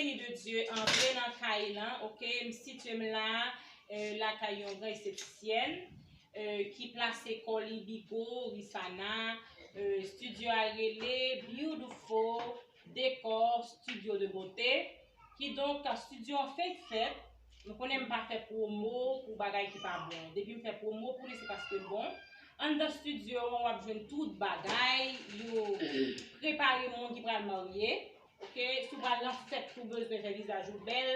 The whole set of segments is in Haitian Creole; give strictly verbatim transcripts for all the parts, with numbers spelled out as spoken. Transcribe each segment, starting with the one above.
Beni de Dye, antre nan kay lan, oke? M sitye m la, eh, lakay yon gran estetisyèn, eh, ki plase kò li Bigo, Risana, eh, estidyo a rele Beautiful Decor Studio de Beauté. Kidonk, estidyo an fenk fèt, nou konnen m pa fè pwomo pou bagay ki pa bon. Depi m fè pwomo pou li, se paske l bon. Anndan estidyo an, w ap jwenn tout bagay, yo prepare moun ki pral marye. Oke, si w pral nan fèt, ou bezwen fè vizaj ou bèl,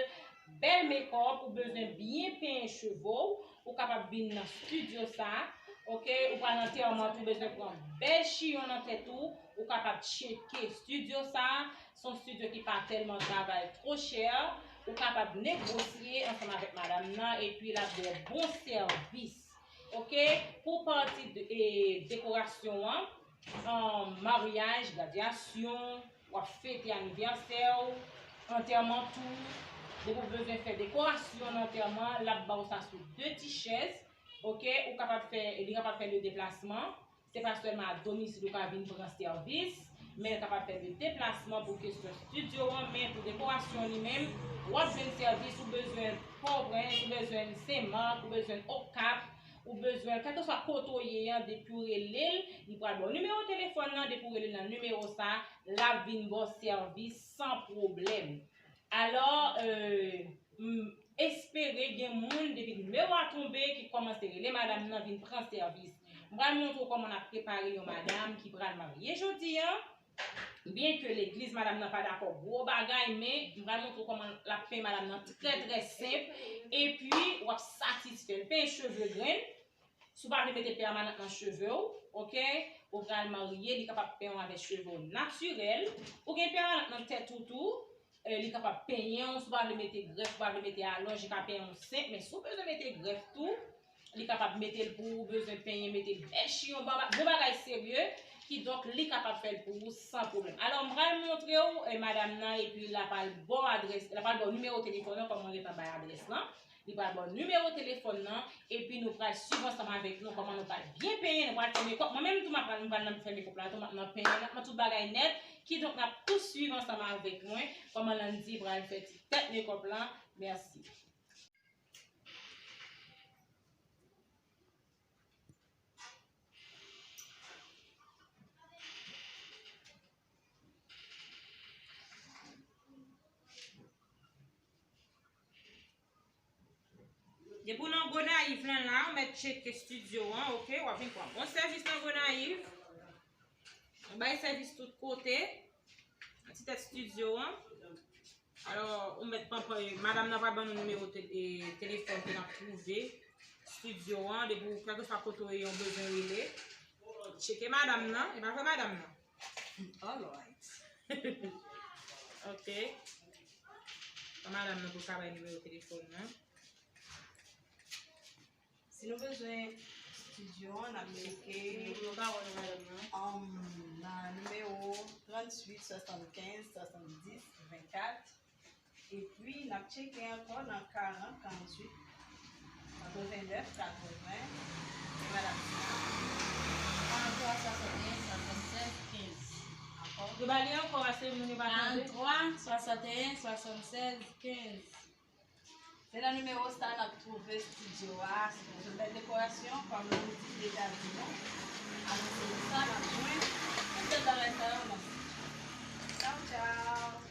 bèl makeup, ou bezwen byen penyen cheve w, ou kapab vin nan estidyo sa. Oke, ou pral nan antèman tou, ou bezwen pran bèl chiyon nan tèt ou, ou kapab tcheke estidyo sa. Se yon estidyo ki pa tèlman travay twò chè, ou kapab negosye ansanm avèk madanm nan, epi l ap ba w bon sèvis. Oke, pou pati de, e, dekorasyon an, an, maryaj, gradyasyon, w ap fete anivèsè w, antèman tou. Depi w bezwen fè dekorasyon nan antèman, l ap ba w sa sou de ti chèz. Oke, ou kapab fè, li kapab fè le deplasman. Se pa sèlman a domisil ou ka vin pran sèvis, men l kapab fè le deplasman pou kesyon estidyo an, men pou dekorasyon li menm, w ap jwenn sèvis, ou bezwen Pòtoprens, ou bezwen Senmak, ou bezwen Okap, ou bezwen, kèlkeswa kote w ye an, depi w rele l, li pral ba w nimewo telefòn nan, depi w rele l nan nimewo sa, l ap vin ba w sèvis san pwoblèm. Alò, euh, m espere gen moun depi nimewo a tonbe ki kòmanse rele madanm nan vin pran sèvis. M pral montre w kòman n ap prepare yon madanm ki pral marye jodi a. Byenke legliz madanm nan pa dakò gwo bagay, men m pral montre w kòman l ap penyen madanm nan trè, trè senp. Epi, w ap satisfè l. Penyen cheve grenn. Si w pa vle mete pèmanan nan cheve w, oke, ou pral marye, li kapab penyen w avèk cheve w natirèl. Ou gen pèmanan nan tèt ou tou, eh, li kapab penyen w. Si w pa vle mete grèf, ou pa vle mete alonj, li ka penyen w senp. Men si w bezwen mete grèf tou, li kapab mete l pou ou, bezwen penyen, mete bèl chiyon, ba-, bon bagay serye. Kidonk, li kapab fè l pou ou san pwoblèm. Alò, m pral montre w, eh, madanm nan, epi l ap al ba w adrès, l ap al ba w nimewo telefòn nan, kòm mwen gentan bay adrès lan. Li pral ba w nimewo telefòn nan, epi nou pral swiv ansanm avèk nou kòman nou pral byen penyen, nou pral fè makeup. Mwen menm tou, m ap pral, m pral nan fè makeup la tou, m ap nan penyen, m ap nan tout bagay nèt. Kidonk, n ap tou swiv ansanm avèk mwen kòman Landy pral fè ti tèt makeup lan. Mèsi. Depi w nan Gonayiv lan la, ou mèt tcheke estidyo an, oke? W ap vin pran bon sèvis nan Gonayiv. Nou bay sèvis tout kote. Nan ti tèt estidyo an. Alò, ou mèt pran, pran, madanm nan pral ban nou nimewo te-, e, telefòn ke n ap twouve estidyo an. Depi w, kèlkeswa kote w ye, ou bezwen rele. Tcheke madanm nan. E pa vre madanm nan? Alright. Oke. Ban madanm nan pou l ka bay nimewo telefòn nan. Si nou bezwen estidyo an, n ap tcheke, um, nan nimewo tranntuit swasannkenz swasanndis vennkat. Epi, n ap tcheke ankò nan karant karanntuit katrevennnèf katreven. E madanm sa? Karantwa swasantenn swasannsèz kenz. Ankò? Yo ba li ankò, paske moun yo pa tande. Karantwa swasantenn swasannsèz kenz. Se nan nimewo sa n ap twouve estidyo a, se yon bèl dekorasyon, kòm Landy deja di nou. Alò, se sa n ap jwenn. Tout bèl bagay sa yo nan estidyo. Tchaw, tchaw.